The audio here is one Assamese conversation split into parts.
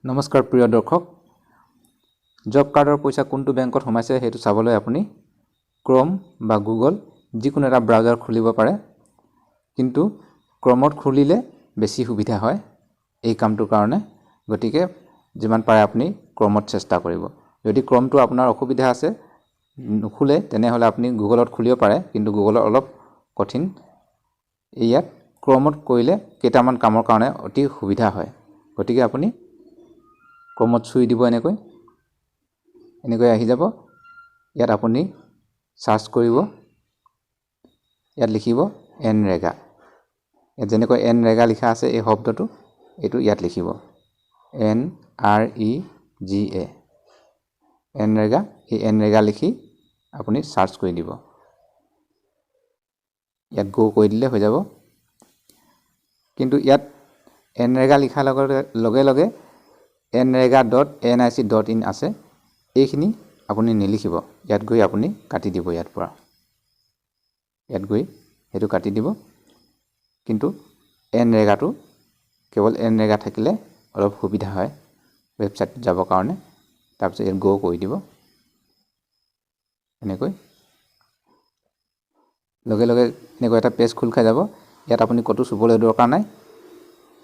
নমস্কাৰ প্ৰিয় দৰ্শক, জব কাৰ্ডৰ পইচা কোনটো বেংকত সোমাইছে সেইটো চাবলৈ আপুনি ক্ৰম বা গুগল যিকোনো এটা ব্ৰাউজাৰ খুলিব পাৰে, কিন্তু ক্ৰমত খুলিলে বেছি সুবিধা হয় এই কামটোৰ কাৰণে। গতিকে যিমান পাৰে আপুনি ক্ৰমত চেষ্টা কৰিব। যদি ক্ৰমটো আপোনাৰ অসুবিধা আছে নুখুলে, তেনেহ'লে আপুনি গুগলত খুলিব পাৰে, কিন্তু গুগলত অলপ কঠিন। ইয়াত ক্ৰমত কৰিলে কেইটামান কামৰ কাৰণে অতি সুবিধা হয়। গতিকে আপুনি ক্ৰমত চুই দিব, এনেকৈ এনেকৈ আহি যাব। ইয়াত আপুনি চাৰ্চ কৰিব, ইয়াত লিখিব এনৰেগা। ইয়াত যেনেকৈ এনৰেগা লিখা আছে এই শব্দটো, এইটো ইয়াত লিখিব NREGA, NREGA. এই এনৰেগা লিখি আপুনি চাৰ্চ কৰি দিব। ইয়াত গ' কৰি দিলে হৈ যাব। কিন্তু ইয়াত এনৰেগা লিখাৰ লগে লগে nrega.nic.in আছে, এইখিনি আপুনি নিলিখিব। ইয়াত গৈ আপুনি কাটি দিব, ইয়াৰ পৰা ইয়াত গৈ সেইটো কাটি দিব। কিন্তু এনৰেগাটো কেৱল এনৰেগা থাকিলে অলপ সুবিধা হয় ৱেবছাইটত যাবৰ কাৰণে। তাৰপিছত ইয়াত গ' কৰি দিব এনেকৈ। লগে লগে এনেকৈ এটা পেজ খোল খাই যাব। ইয়াত আপুনি ক'তো চুবলৈ দৰকাৰ নাই।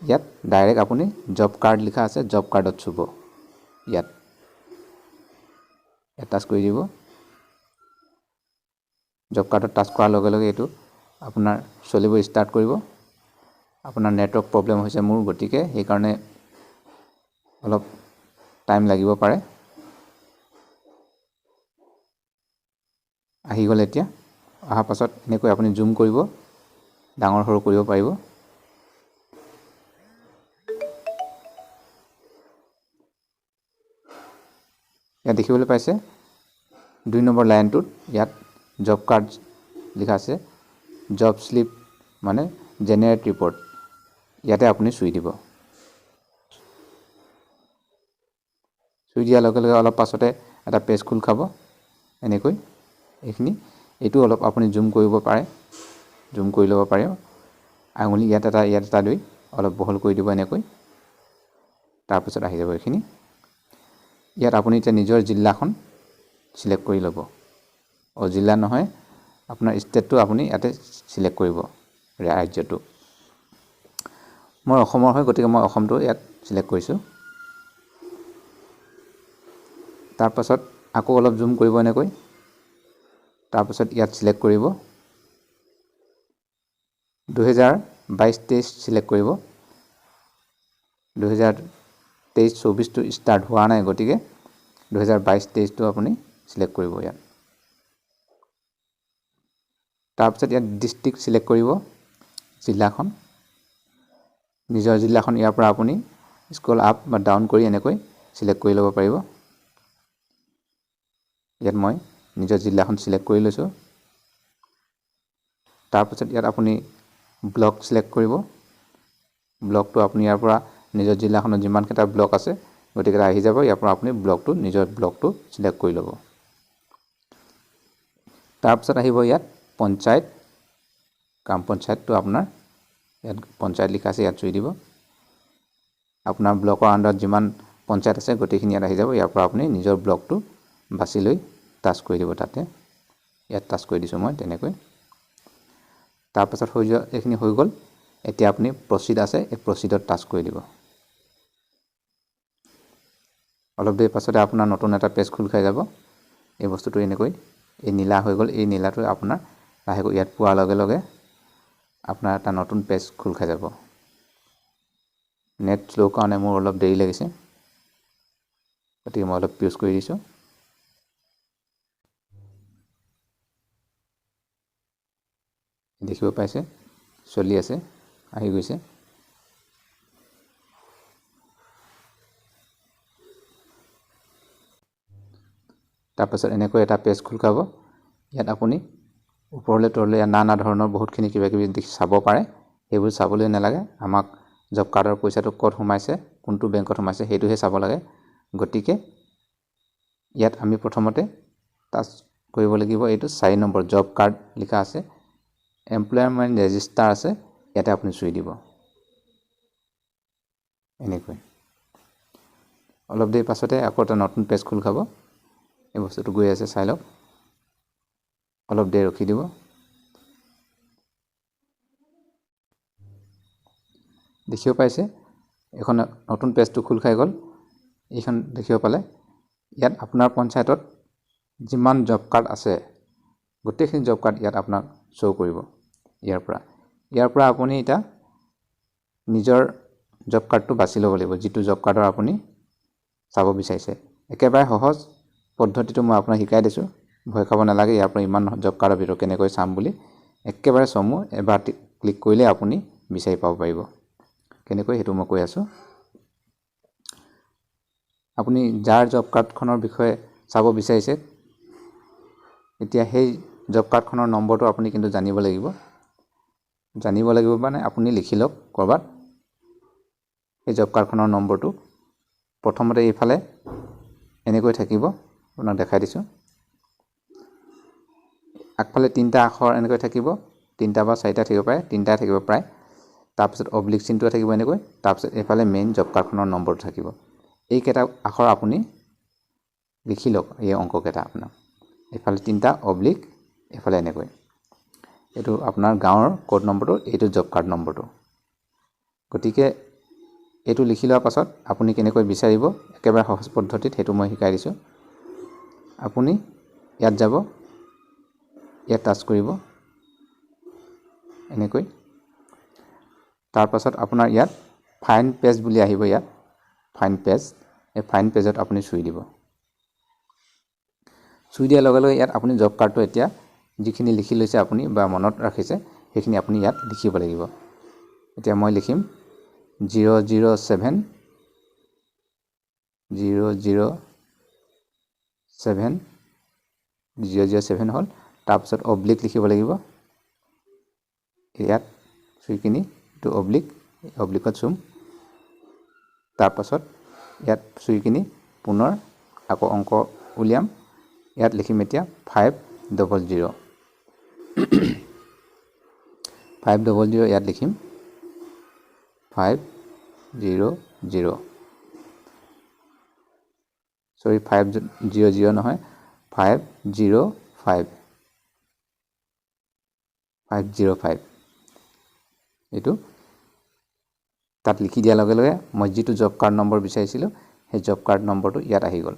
ইয়াত ডাইৰেক্ট আপুনি জব কাৰ্ড লিখা আছে, জব কাৰ্ডত চুব। ইয়াত টাচ কৰি দিব। জব কাৰ্ডত টাচ কৰাৰ লগে লগে এইটো আপোনাৰ চলিব ষ্টাৰ্ট কৰিব। আপোনাৰ নেটৱৰ্ক প্ৰব্লেম হৈছে মোৰ, গতিকে সেইকাৰণে অলপ টাইম লাগিব পাৰে। আহি গ'ল। এতিয়া অহাৰ পাছত এনেকৈ আপুনি জুম কৰিব, ডাঙৰ সৰু কৰিব পাৰিব। ইয়াত দেখিবলৈ পাইছে 2 নম্বৰ লাইনটোত ইয়াত জব কাৰ্ড লিখা আছে, জব শ্লিপ মানে জেনেৰেট ৰিপৰ্ট, ইয়াতে আপুনি চুই দিব। চুই দিয়াৰ লগে লগে অলপ পাছতে এটা পেজ খোল খাব এনেকৈ। এইখিনি এইটো অলপ আপুনি জুম কৰিব পাৰে, জুম কৰি ল'ব পাৰে। আঙুলি ইয়াত এটা ইয়াত এটা লৈ অলপ বহল কৰি দিব এনেকৈ। তাৰপিছত আহি যাব এইখিনি। ইয়াত আপুনি এতিয়া নিজৰ জিলাখন চিলেক্ট কৰি ল'ব। জিলা নহয়, আপোনাৰ ষ্টেটটো আপুনি ইয়াতে চিলেক্ট কৰিব, ৰাজ্যটো। মই অসমৰ হয়, গতিকে মই অসমটো ইয়াত চিলেক্ট কৰিছোঁ। তাৰপাছত আকৌ অলপ জুম কৰিব এনেকৈ। তাৰপাছত ইয়াত চিলেক্ট কৰিব 2022-23 চিলেক্ট কৰিব। 2023-24টো ষ্টাৰ্ট হোৱা নাই, গতিকে 2022-23টো আপুনি চিলেক্ট কৰিব ইয়াত। তাৰপিছত ইয়াত ডিষ্ট্ৰিক্ট চিলেক্ট কৰিব, জিলাখন, নিজৰ জিলাখন ইয়াৰ পৰা আপুনি স্ক্ৰল আপ বা ডাউন কৰি এনেকৈ চিলেক্ট কৰি ল'ব পাৰিব। ইয়াত মই নিজৰ জিলাখন চিলেক্ট কৰি লৈছোঁ। তাৰপিছত ইয়াত আপুনি ব্লক চিলেক্ট কৰিব। ব্লকটো আপুনি ইয়াৰ পৰা নিজৰ জিলাখনত যিমানকেইটা ব্লক আছে গতিকে আহি যাব। ইয়াৰ পৰা আপুনি ব্লকটো, নিজৰ ব্লকটো চিলেক্ট কৰি ল'ব। তাৰপিছত আহিব ইয়াত পঞ্চায়ত, গ্ৰাম পঞ্চায়তটো আপোনাৰ ইয়াত পঞ্চায়ত লিখা আছে, ইয়াত চুই দিব। আপোনাৰ ব্লকৰ আণ্ডাৰত যিমান পঞ্চায়ত আছে গোটেইখিনি ইয়াত আহি যাব। ইয়াৰ পৰা আপুনি নিজৰ ব্লকটো বাছি লৈ টাচ কৰি দিব তাতে। ইয়াত টাচ কৰি দিছোঁ মই তেনেকৈ। তাৰপাছত হৈ যোৱা এইখিনি হৈ গ'ল। এতিয়া আপুনি প্ৰচিড আছে, এই প্ৰচিডত টাচ কৰি দিব। অলপ দেৰি পাছতে আপোনাৰ নতুন এটা পেজ খোল খাই যাব। এই বস্তুটো এনেকৈ এই নীলা হৈ গ'ল। এই নীলাটো আপোনাৰ লাহেকৈ ইয়াত পোৱাৰ লগে লগে আপোনাৰ এটা নতুন পেজ খোল খাই যাব। নেট শ্ল' কাৰণে মোৰ অলপ দেৰি লাগিছে, গতিকে মই অলপ পিউজ কৰি দিছোঁ। দেখিব পাইছে চলি আছে, আহি গৈছে। তাৰপাছত এনেকৈ এটা পেজ খোল খাব। ইয়াত আপুনি ওপৰলৈ তললৈ নানা ধৰণৰ বহুতখিনি কিবা কিবি দেখি চাব পাৰে। সেইবোৰ চাবলৈ নালাগে, আমাক জব কাৰ্ডৰ পইচাটো ক'ত সোমাইছে, কোনটো বেংকত সোমাইছে সেইটোহে চাব লাগে। গতিকে ইয়াত আমি প্ৰথমতে টাচ কৰিব লাগিব এইটো 4 নম্বৰ জব কাৰ্ড লিখা আছে, এমপ্লয়মেণ্ট ৰেজিষ্টাৰ আছে, ইয়াতে আপুনি চুই দিব এনেকৈ। অলপ দেৰি পাছতে আকৌ এটা নতুন পেজ খোল খাব। এই বস্তুটো গৈ আছে, চাই লওক। অলপ দেৰি ৰখি দিব। দেখিব পাইছে এখন নতুন পেজটো খোল খাই গ'ল। এইখন দেখিব পালে ইয়াত আপোনাৰ পঞ্চায়তত যিমান জব কাৰ্ড আছে গোটেইখিনি জব কাৰ্ড ইয়াত আপোনাক শ্ব' কৰিব। ইয়াৰ পৰা আপুনি এতিয়া নিজৰ জব কাৰ্ডটো বাছি ল'ব লাগিব, যিটো জব কাৰ্ডৰ আপুনি চাব বিচাৰিছে। একেবাৰে সহজ পদ্ধতিটো মই আপোনাক শিকাই দিছোঁ, ভয় খাব নালাগে। ইয়াৰ পৰা ইমান জব কাৰ্ডৰ ভিতৰত কেনেকৈ চাম বুলি একেবাৰে চমু এবাৰ ক্লিক কৰিলে আপুনি বিচাৰি পাব পাৰিব। কেনেকৈ সেইটো মই কৈ আছোঁ। আপুনি যাৰ জব কাৰ্ডখনৰ বিষয়ে চাব বিচাৰিছে এতিয়া সেই জব কাৰ্ডখনৰ নম্বৰটো আপুনি কিন্তু জানিব লাগিব। জানিব লাগিব মানে আপুনি লিখি লওক ক'ৰবাত সেই জব কাৰ্ডখনৰ নম্বৰটো। প্ৰথমতে এইফালে এনেকৈ থাকিব, আপোনাক দেখাই দিছোঁ। আগফালে তিনিটা আখৰ এনেকৈ থাকিব, তিনিটা বা চাৰিটা থাকিব পাৰে, তিনিটাই থাকিব প্ৰায়। তাৰপিছত অব্লিক চিনটো থাকিব এনেকৈ, তাৰপিছত এইফালে মেইন জব কাৰ্ডখনৰ নম্বৰটো থাকিব। এইকেইটা আখৰ আপুনি লিখি লওক, এই অংককেইটা আপোনাৰ এইফালে তিনিটা অব্লিক, এইফালে এনেকৈ। এইটো আপোনাৰ গাঁৱৰ ক'ড নম্বৰটো, এইটো জব কাৰ্ড নম্বৰটো। গতিকে এইটো লিখি লোৱাৰ পাছত আপুনি কেনেকৈ বিচাৰিব একেবাৰে সহজ পদ্ধতিত সেইটো মই শিকাই দিছোঁ। আপুনি ইয়াত যাব, ইয়াত টাচ কৰিব এনেকৈ। তাৰপাছত আপোনাৰ ইয়াত ফাইন পেজ বুলি আহিব, ইয়াত ফাইন পেজ, এই ফাইন পেজত আপুনি চুই দিব। চুই দিয়াৰ লগে লগে ইয়াত আপুনি জব কাৰ্ডটো এতিয়া যিখিনি লিখি লৈছে আপুনি বা মনত ৰাখিছে সেইখিনি আপুনি ইয়াত লিখিব লাগিব। এতিয়া মই লিখিম 0 0 7 0 0 7 0 0 7 হ'ল। তাৰপিছত অব্লিক লিখিব লাগিব, ইয়াত চুই কিনি এইটো অব্লিক, অব্লিকত চুম। তাৰপাছত ইয়াত চুই কিনি পুনৰ আকৌ অংক উলিয়াম। ইয়াত লিখিম এতিয়া 5 00 5 00 ইয়াত লিখিম 5 0 0, চৰি 5 0 0 নহয়, 5 0 5 5 0 5। এইটো তাত লিখি দিয়াৰ লগে লগে মই যিটো জব কাৰ্ড নম্বৰ বিচাৰিছিলোঁ সেই জব কাৰ্ড নম্বৰটো ইয়াত আহি গ'ল,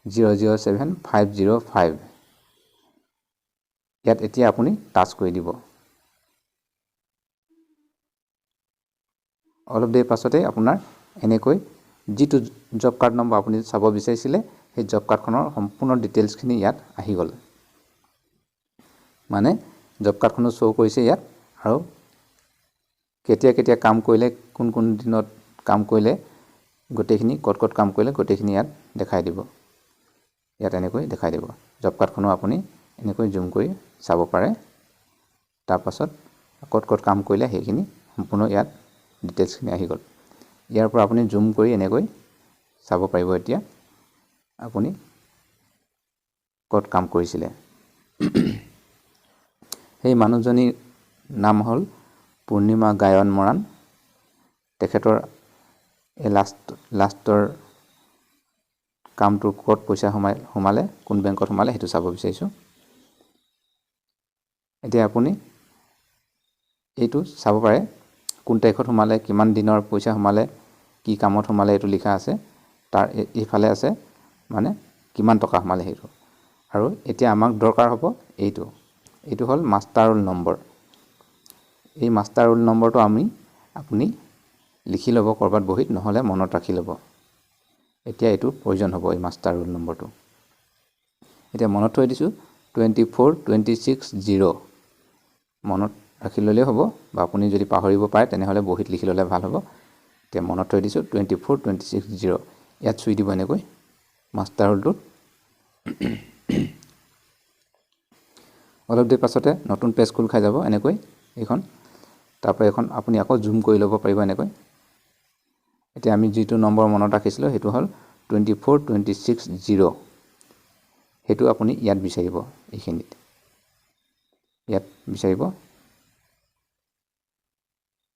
0 0 7 5 0 5। ইয়াত এতিয়া আপুনি টাচ কৰি দিব। অলপ দেৰি পাছতে আপোনাৰ এনেকৈ যিটো জব কাৰ্ড নম্বৰ আপুনি চাব বিচাৰিছিলে সেই জব কাৰ্ডখনৰ সম্পূৰ্ণ ডিটেইলছখিনি ইয়াত আহি গ'ল। মানে জব কাৰ্ডখনো শ্ব' কৰিছে ইয়াত, আৰু কেতিয়া কেতিয়া কাম কৰিলে, কোন কোন দিনত কাম কৰিলে, গোটেইখিনি ক'ত ক'ত কাম কৰিলে গোটেইখিনি ইয়াত দেখাই দিব। ইয়াত এনেকৈ দেখাই দিব। জব কাৰ্ডখনো আপুনি এনেকৈ জুম কৰি চাব পাৰে। তাৰপাছত ক'ত ক'ত কাম কৰিলে সেইখিনি সম্পূৰ্ণ ইয়াত ডিটেইলছখিনি আহি গ'ল। ইয়াৰ পৰা আপুনি জুম কৰি এনেকৈ চাব পাৰিব এতিয়া আপুনি ক'ত কাম কৰিছিলে। সেই মানুহজনীৰ নাম হ'ল পূৰ্ণিমা গায়ন মৰাণ। তেখেতৰ এই লাষ্টৰ কামটো ক'ত পইচা সোমালে, কোন বেংকত সোমালে সেইটো চাব বিচাৰিছোঁ। এতিয়া আপুনি এইটো চাব পাৰে কোন তাৰিখত সোমালে, কিমান দিনৰ পইচা সোমালে, কি কামত সোমালে এইটো লিখা আছে। তাৰ এইফালে আছে মানে কিমান টকা সোমালে সেইটো। আৰু এতিয়া আমাক দৰকাৰ হ'ব এইটো, এইটো হ'ল মাষ্টাৰ ৰোল নম্বৰ। এই মাষ্টাৰ ৰোল নম্বৰটো আপুনি লিখি ল'ব ক'ৰবাত বহীত, নহ'লে মনত ৰাখি ল'ব। এতিয়া এইটো প্ৰয়োজন হ'ব এই মাষ্টাৰ ৰোল নম্বৰটো। এতিয়া মনত থৈ দিছোঁ 24 26 0, মনত ৰাখি ল'লেই হ'ব, বা আপুনি যদি পাহৰিব পাৰে তেনেহ'লে বহীত লিখি ল'লে ভাল হ'ব। এতিয়া মনত থৈ দিছোঁ 24 26 0। ইয়াত চুই দিব এনেকৈ মাষ্টাৰ ৰোলটোত। অলপ দেৰি পাছতে নতুন পেজ খোল খাই যাব এনেকৈ এইখন। তাৰপৰা এইখন আপুনি আকৌ জুম কৰি ল'ব পাৰিব এনেকৈ। এতিয়া আমি যিটো নম্বৰ মনত ৰাখিছিলোঁ সেইটো হ'ল 24 26 0, সেইটো আপুনি ইয়াত বিচাৰিব, এইখিনিত ইয়াত বিচাৰিব।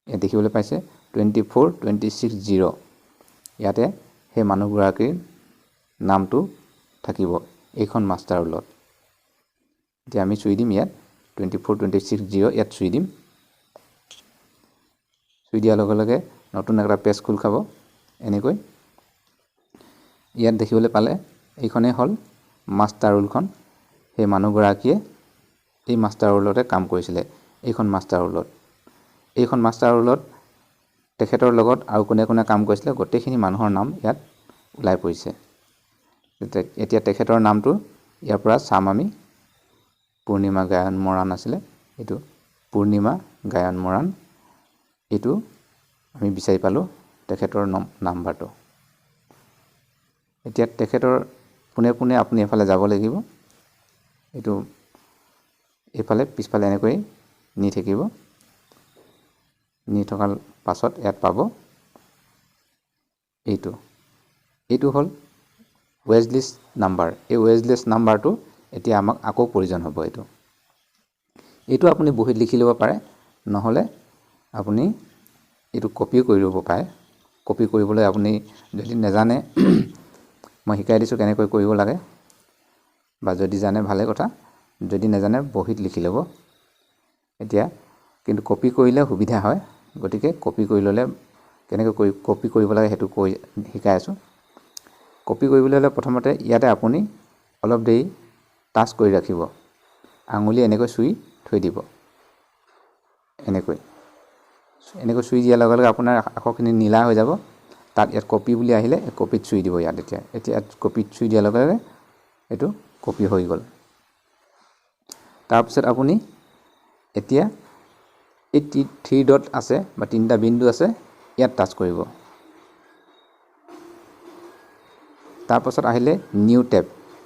ইয়াত দেখিবলৈ পাইছে 24 26 0, ইয়াতে সেই মানুহগৰাকীৰ নামটো থাকিব এইখন মাষ্টাৰ ৰোলত। এতিয়া আমি চুই দিম ইয়াত 24 26 0, ইয়াত চুই দিম। চুই দিয়াৰ লগে লগে নতুন এটা পেজ খোল খাব এনেকৈ। ইয়াত দেখিবলৈ পালে এইখনেই হ'ল মাষ্টাৰ ৰোলখন। সেই মানুহগৰাকীয়ে এই মাষ্টাৰ ৰোলতে কাম কৰিছিলে, এইখন মাষ্টাৰ ৰোলত। এইখন মাষ্টাৰ ৰোলত তেখেতৰ লগত আৰু কোনে কোনে কাম কৰিছিলে গোটেইখিনি মানুহৰ নাম ইয়াত ওলাই পৰিছে। এতিয়া তেখেতৰ নামটো ইয়াৰ পৰা চাম আমি। পূৰ্ণিমা গায়ন মৰাণ আছিলে, এইটো পূৰ্ণিমা গায়ন মৰাণ, এইটো আমি বিচাৰি পালোঁ তেখেতৰ নাম্বাৰটো। এতিয়া তেখেতৰ পোনে পোনে আপুনি এফালে যাব লাগিব, এইটো এইফালে পিছফালে এনেকৈ নি থাকিব। নি থকাৰ পাছত ইয়াত পাব এইটো, এইটো হ'ল ৱেজ লিষ্ট নাম্বাৰ। এই ৱেজ লিষ্ট নাম্বাৰটো এতিয়া আমাক আকৌ প্ৰয়োজন হ'ব। এইটো এইটো আপুনি বহীত লিখি ল'ব পাৰে, নহ'লে আপুনি এইটো কপিও কৰি ল'ব পাৰে। কপি কৰিবলৈ আপুনি যদি নেজানে মই শিকাই দিছোঁ কেনেকৈ কৰিব লাগে, বা যদি জানে ভালে কথা, যদি নেজানে বহীত লিখি ল'ব। এতিয়া কিন্তু কপি কৰিলে সুবিধা হয়, গতিকে কপি কৰি ল'লে কেনেকৈ কপি কৰিব লাগে সেইটো কৈ শিকাই আছোঁ। কপি কৰিবলৈ হ'লে প্ৰথমতে ইয়াতে আপুনি অলপ দেৰি টাচ কৰি ৰাখিব, আঙুলি এনেকৈ চুই থৈ দিব, এনেকৈ এনেকৈ চুই দিয়াৰ লগে লগে আপোনাৰ আখৰখিনি নীলা হৈ যাব। তাত ইয়াত কপি বুলি আহিলে কপিত চুই দিব ইয়াত। এতিয়া এতিয়া ইয়াত কপিত চুই দিয়াৰ লগে লগে এইটো কপি হৈ গ'ল। তাৰপিছত আপুনি এতিয়া এই থ্ৰী ডট আছে বা তিনিটা বিন্দু আছে, ইয়াত টাচ কৰিব। তাৰপাছত আহিলে নিউ টেব,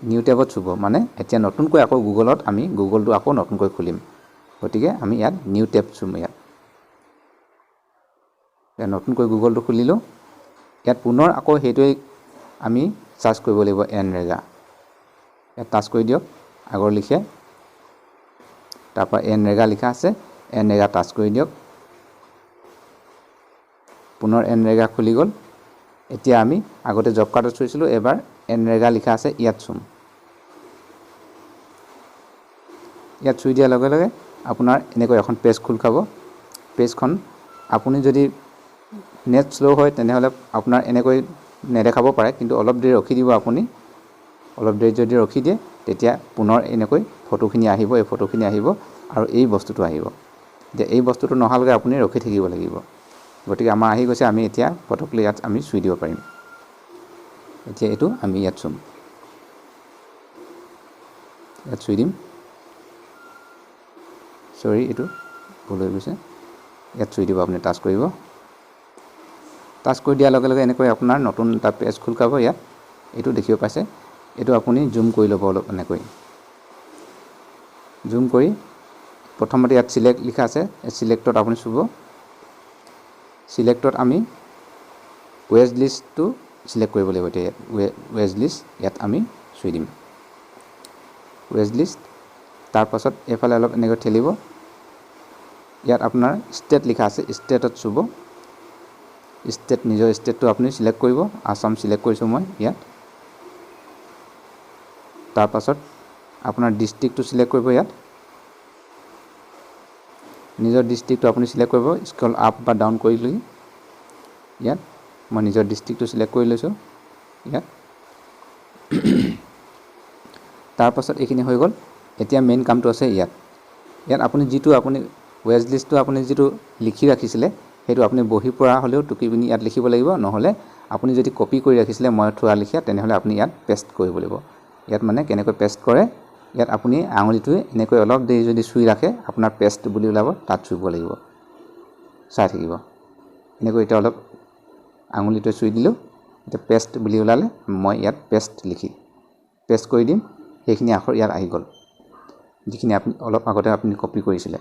নিউ টেবত চুব, মানে এতিয়া নতুনকৈ আকৌ গুগলত আমি গুগলটো আকৌ নতুনকৈ খুলিম, গতিকে আমি ইয়াত নিউ টেব চুম। ইয়াত নতুনকৈ গুগলটো খুলিলোঁ, ইয়াত পুনৰ আকৌ সেইটোৱেই আমি চাৰ্চ কৰিব লাগিব, এনৰেগা। ইয়াত টাচ কৰি দিয়ক আগৰ লিখে, তাৰপৰা এনৰেগা লিখা আছে, এনৰেগা টাচ কৰি দিয়ক। পুনৰ এনৰেগা খুলি গ'ল। এতিয়া আমি আগতে জব কাৰ্ডত চুইছিলোঁ, এবাৰ এনৰেগা লিখা আছে ইয়াত চুম। ইয়াত চুই দিয়াৰ লগে লগে আপোনাৰ এনেকৈ এখন পেজ খোল খাব। পেজখন আপুনি যদি নেট শ্ল' হয় তেনেহ'লে আপোনাৰ এনেকৈ নেদেখাব পাৰে, কিন্তু অলপ দেৰি ৰখি দিব আপুনি। অলপ দেৰি যদি ৰখি দিয়ে তেতিয়া পুনৰ এনেকৈ ফটোখিনি আহিব, এই ফটোখিনি আহিব আৰু এই বস্তুটো আহিব। এতিয়া এই বস্তুটো নহালৈকে আপুনি ৰখি থাকিব লাগিব। গতিকে আমাৰ আহি গৈছে, আমি এতিয়া ফটোকলৈ ইয়াত আমি চুই দিব পাৰিম। এতিয়া এইটো আমি ইয়াত চুম, ইয়াত চুই দিম। চৰি, এইটো ভুল হৈ গৈছে। ইয়াত চুই দিব, আপুনি টাচ কৰিব। টাচ কৰি দিয়াৰ লগে লগে এনেকৈ আপোনাৰ নতুন এটা পেজ খোল খাব। ইয়াত এইটো দেখিব পাইছে, এইটো আপুনি জুম কৰি ল'ব অলপ, এনেকৈ জুম কৰি প্ৰথমতে ইয়াত চিলেক্ট লিখা আছে, এই চিলেক্টত আপুনি চুব। চিলেক্টত আমি ৱেজ লিষ্টটো চিলেক্ট কৰিব লাগিব। এতিয়া ইয়াত ৱেজ লিষ্ট ইয়াত আমি চুই দিম, ৱেজ লিষ্ট। তাৰপাছত এইফালে অলপ এনেকৈ ঠেলিব, ইয়াত আপোনাৰ ষ্টেট লিখা আছে, ষ্টেটত চুব। ষ্টেট, নিজৰ ষ্টেটটো আপুনি চিলেক্ট কৰিব, আছাম চিলেক্ট কৰিছোঁ মই ইয়াত। তাৰপাছত আপোনাৰ ডিষ্ট্ৰিক্টটো চিলেক্ট কৰিব, ইয়াত নিজৰ ডিষ্ট্ৰিক্টটো আপুনি চিলেক্ট কৰিব, স্ক্ৰল আপ বা ডাউন কৰি লৈ ইয়াত মই নিজৰ ডিষ্ট্ৰিক্টটো চিলেক্ট কৰি লৈছোঁ ইয়াত। তাৰপাছত এইখিনি হৈ গ'ল। এতিয়া মেইন কামটো আছে ইয়াত। ইয়াত আপুনি যিটো আপুনি ৱেজ লিষ্টটো আপুনি যিটো লিখি ৰাখিছিলে সেইটো আপুনি বহীৰ পৰা হ'লেও টুকি পিনি ইয়াত লিখিব লাগিব, নহ'লে আপুনি যদি কপি কৰি ৰাখিছিলে মই থোৱা লিখীয়া, তেনেহ'লে আপুনি ইয়াত পেষ্ট কৰিব লাগিব। ইয়াত মানে কেনেকৈ পেষ্ট কৰে, ইয়াত আপুনি আঙুলিটোৱে এনেকৈ অলপ দেৰি যদি চুই ৰাখে আপোনাৰ পেষ্ট বুলি ওলাব, তাত চুব লাগিব। চাই থাকিব এনেকৈ। এতিয়া অলপ আঙুলিটোৱে চুই দিলোঁ, এতিয়া পেষ্ট বুলি ওলালে, মই ইয়াত পেষ্ট লিখি পেষ্ট কৰি দিম। সেইখিনি আখৰ ইয়াত আহি গ'ল, যিখিনি আপুনি অলপ আগতে আপুনি কপি কৰিছিলে,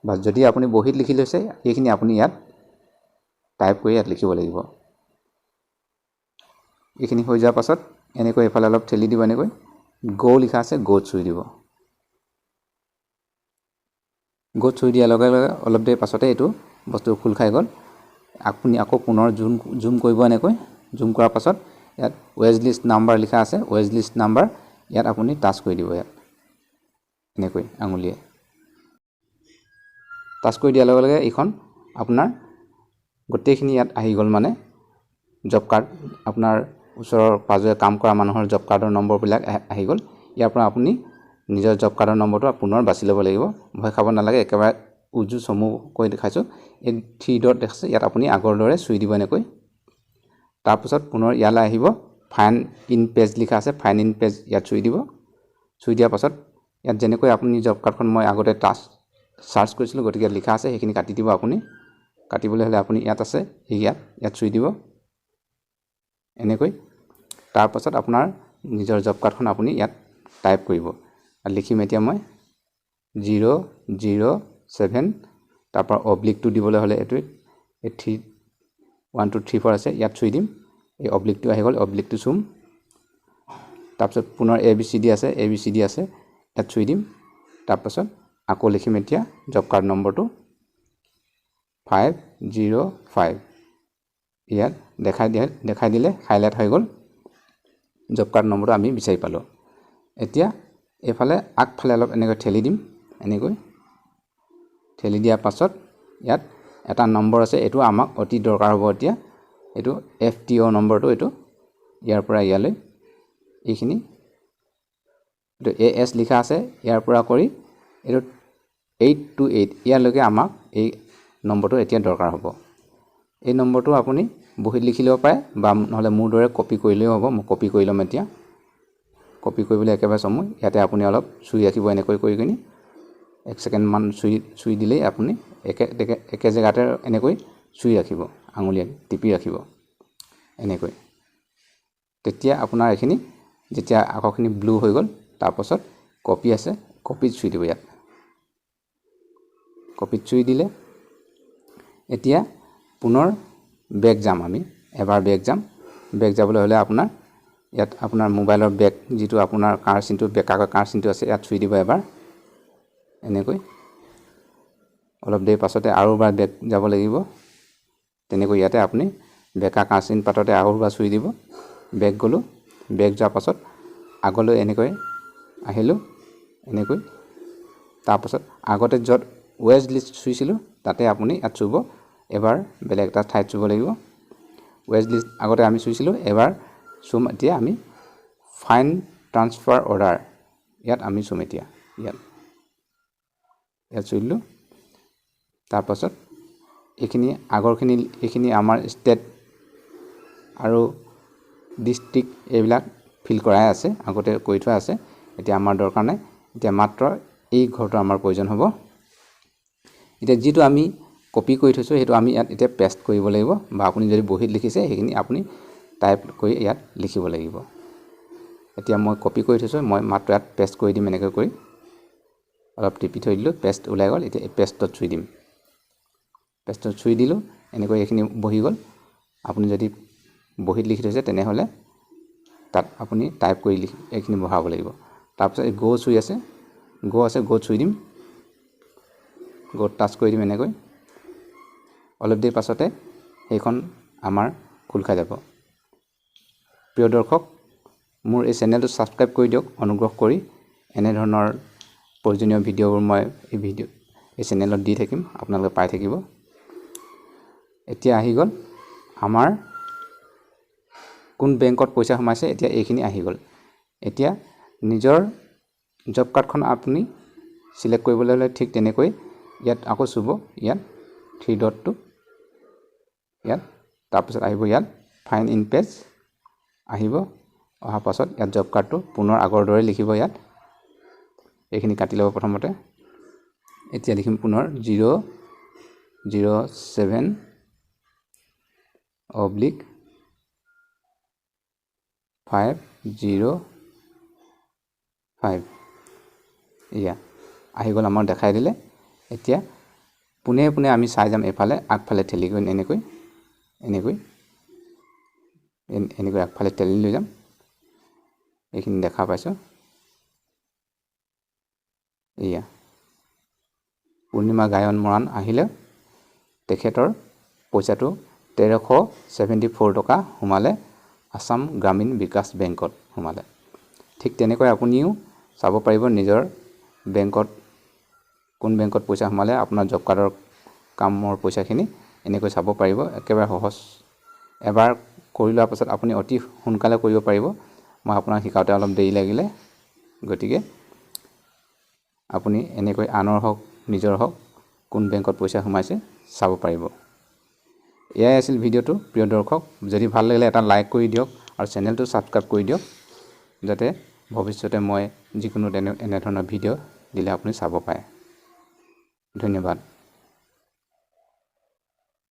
বা যদি আপুনি বহীত লিখি লৈছে সেইখিনি আপুনি ইয়াত টাইপ কৰি ইয়াত লিখিব লাগিব। এইখিনি হৈ যোৱাৰ পাছত এনেকৈ এইফালে অলপ ঠেলি দিব, এনেকৈ গ' লিখা আছে, গ'ত চুই দিব। গ'ত চুই দিয়াৰ লগে লগে অলপ দেৰি পাছতে এইটো বস্তু খোল খাই গ'ল। আপুনি আকৌ পুনৰ জুম কৰিব এনেকৈ, জুম কৰাৰ পাছত ইয়াত ৱেজ লিষ্ট নাম্বাৰ লিখা আছে, ৱেজ লিষ্ট নাম্বাৰ ইয়াত আপুনি টাচ কৰি দিব। ইয়াত এনেকৈ আঙুলিয়ে টাচ কৰি দিয়াৰ লগে লগে এইখন আপোনাৰ গোটেইখিনি ইয়াত আহি গ'ল। মানে জব কাৰ্ড, আপোনাৰ ওচৰৰ পাজৰে কাম কৰা মানুহৰ জব কাৰ্ডৰ নম্বৰবিলাক আহি গ'ল। ইয়াৰ পৰা আপুনি নিজৰ জব কাৰ্ডৰ নম্বৰটো পুনৰ বাছি ল'ব লাগিব। ভয় খাব নালাগে, একেবাৰে উজু চমুকৈ দেখাইছোঁ। এই থ্ৰী ডট দেখাইছে, ইয়াত আপুনি আগৰ দৰে চুই দিব এনেকৈ। তাৰপাছত পুনৰ ইয়ালৈ আহিব, ফাইন ইন পেজ লিখা আছে, ফাইন ইন পেজ ইয়াত চুই দিব। চুই দিয়াৰ পাছত ইয়াত যেনেকৈ আপুনি জব কাৰ্ডখন মই আগতে টাচ চাৰ্চ কৰিছিলোঁ, গতিকে লিখা আছে, সেইখিনি কাটি দিব আপুনি। কাটিবলৈ হ'লে আপুনি ইয়াত আছে, ইয়াত চুই দিব এনেকৈ। তাৰপাছত আপোনাৰ নিজৰ জব কাৰ্ডখন আপুনি ইয়াত টাইপ কৰিব। লিখিম এতিয়া মই 0 0 7, তাৰপৰা অব্লিকটো দিবলৈ হ'লে এইটো এই 3 1 2 3 4 আছে, ইয়াত চুই দিম। এই অব্লিকটো আহি গ'ল, অব্লিকটো চুম। তাৰপিছত পুনৰ এ বি চি ডি আছে, এ বি চি ডি আছে, ইয়াত চুই দিম। তাৰপাছত আকৌ লিখিম এতিয়া জব কাৰ্ড নম্বৰটো 505। ইয়াত দেখাই দিলে হাইলাইট হৈ গ'ল, জব কাৰ্ড নম্বৰটো আমি বিচাৰি পালোঁ। এতিয়া এইফালে আগফালে অলপ এনেকৈ ঠেলি দিম। এনেকৈ ঠেলি দিয়াৰ পাছত ইয়াত এটা নম্বৰ আছে, এইটো আমাক অতি দৰকাৰ হ'ব এতিয়া। এইটো এফ টি অ' নম্বৰটো, এইটো ইয়াৰ পৰা ইয়ালৈ এইখিনি, এইটো এ এছ লিখা আছে, ইয়াৰ পৰা কৰি এইটো 828 ইয়ালৈকে আমাক এই নম্বৰটো এতিয়া দৰকাৰ হ'ব। এই নম্বৰটো আপুনি বহীত লিখি ল'ব পাৰে বা নহ'লে মোৰ দৰে কপি কৰিলেও হ'ব। মই কপি কৰি ল'ম এতিয়া। কপি কৰিবলৈ একেবাৰে চমু, ইয়াতে আপুনি অলপ চুই ৰাখিব এনেকৈ কৰি কিনি এক ছেকেণ্ডমান চুই চুই দিলেই আপুনি একে একে একে জেগাতে এনেকৈ চুই ৰাখিব, আঙুলিয়ে টিপি ৰাখিব এনেকৈ। তেতিয়া আপোনাৰ এইখিনি যেতিয়া আখৰখিনি ব্লু হৈ গ'ল, তাৰপাছত কপি আছে, কপিত চুই দিব। ইয়াত কপিত চুই দিলে এতিয়া পুনৰ বেক যাম আমি, এবাৰ বেক যাম। বেক যাবলৈ হ'লে আপোনাৰ ইয়াত আপোনাৰ মোবাইলৰ বেক যিটো আপোনাৰ কাঁড় চিনটো, বেকাকৈ কাঁড় চিনটো আছে, ইয়াত চুই দিব এবাৰ এনেকৈ। অলপ দেৰি পাছতে আৰু এবাৰ বেক যাব লাগিব। তেনেকৈ ইয়াতে আপুনি বেকা কাঁড় চিন পাততে আৰু এবাৰ চুই দিব। বেক গ'লোঁ। বেক যোৱাৰ পাছত আগলৈ এনেকৈ আহিলোঁ এনেকৈ। তাৰপাছত আগতে য'ত ৱেজ লিষ্ট চুইছিলোঁ তাতে আপুনি ইয়াত চুব, এবাৰ বেলেগ এটা ঠাইত চুব লাগিব। ৱেজ লিষ্ট আগতে আমি চুইছিলোঁ, এবাৰ চুম এতিয়া আমি ফাইণ্ড ট্ৰান্সফাৰ অৰ্ডাৰ, ইয়াত আমি চুম এতিয়া। ইয়াত ইয়াত চুই দিলোঁ। তাৰপাছত এইখিনি আগৰখিনি, এইখিনি আমাৰ ষ্টেট আৰু ডিষ্ট্ৰিক্ট এইবিলাক ফিল কৰাই আছে, আগতে কৰি থোৱা আছে, এতিয়া আমাৰ দৰকাৰ নাই। এতিয়া মাত্ৰ এই ঘৰটো আমাৰ প্ৰয়োজন হ'ব। এতিয়া যিটো আমি কপি কৰি থৈছোঁ, সেইটো আমি ইয়াত এতিয়া পেষ্ট কৰিব লাগিব, বা আপুনি যদি বহীত লিখিছে সেইখিনি আপুনি টাইপ কৰি ইয়াত লিখিব লাগিব। এতিয়া মই কপি কৰি থৈছোঁ, মই মাত্ৰ ইয়াত পেষ্ট কৰি দিম এনেকৈ কৰি। অলপ টিপি থৈ দিলোঁ, পেষ্ট ওলাই গ'ল। এতিয়া এই পেষ্টত চুই দিম। পেষ্টত চুই দিলোঁ এনেকৈ, এইখিনি বহি গ'ল। আপুনি যদি বহীত লিখি থৈছে তেনেহ'লে তাত আপুনি টাইপ কৰি লিখি এইখিনি বহাব লাগিব। তাৰপিছত এই গ' চুই আছে, গ' আছে, গ'ত চুই দিম, গ'ত টাচ কৰি দিম এনেকৈ। অলপ দেৰি পাছতে সেইখন আমাৰ খোল খাই যাব। প্ৰিয় দৰ্শক, মোৰ এই চেনেলটো ছাবস্ক্ৰাইব কৰি দিয়ক অনুগ্ৰহ কৰি। এনেধৰণৰ প্ৰয়োজনীয় ভিডিঅ'বোৰ মই এই চেনেলত দি থাকিম, আপোনালোকে পাই থাকিব। এতিয়া আহি গ'ল আমাৰ কোন বেংকত পইচা সোমাইছে, এতিয়া এইখিনি আহি গ'ল। এতিয়া নিজৰ জব কাৰ্ডখন আপুনি চিলেক্ট কৰিবলৈ হ'লে ঠিক তেনেকৈ ইয়াত আকৌ চুব, ইয়াত থ্ৰী ডটটো ইয়াত। তাৰপিছত আহিব ইয়াত ফাইণ্ড ইন পেজ আহিব। অহাৰ পাছত ইয়াত জব কাৰ্ডটো পুনৰ আগৰ দৰে লিখিব। ইয়াত এইখিনি কাটি ল'ব প্ৰথমতে। এতিয়া লিখিম পুনৰ 0 0 7/505। এয়া আহি গ'ল, আমাৰ দেখাই দিলে। এতিয়া পোনে পোনে আমি চাই যাম এইফালে আগফালে ঠেলি গৈ এনেকৈ এনেকৈ এনেকৈ আগফালে ঠেলি লৈ যাম। এইখিনি দেখা পাইছোঁ, এয়া পূৰ্ণিমা গায়ন মৰাণ আহিলে তেখেতৰ পইচাটো 1374 টকা সোমালে, আছাম গ্ৰামীণ বিকাশ বেংকত সোমালে। ঠিক তেনেকৈ আপুনিও চাব পাৰিব নিজৰ বেংকত কোন বেংকত পইচা সোমালে আপোনাৰ জব কাৰ্ডৰ কামৰ পইচাখিনি এনেকৈ চাব পাৰিব। একেবাৰে সহজ। এবাৰ কৰি লোৱাৰ পাছত আপুনি অতি সোনকালে কৰিব পাৰিব। মই আপোনাক শিকাওঁতে অলপ দেৰি লাগিলে। গতিকে আপুনি এনেকৈ আনৰ হওক, নিজৰ হওক, কোন বেংকত পইচা সোমাইছে চাব পাৰিব। এয়াই আছিল ভিডিঅ'টো। প্ৰিয় দৰ্শক, যদি ভাল লাগিলে এটা লাইক কৰি দিয়ক আৰু চেনেলটো ছাবস্ক্ৰাইব কৰি দিয়ক, যাতে ভৱিষ্যতে মই যিকোনো এনেধৰণৰ ভিডিঅ' দিলে আপুনি চাব পাৰে। ধন্যবাদ।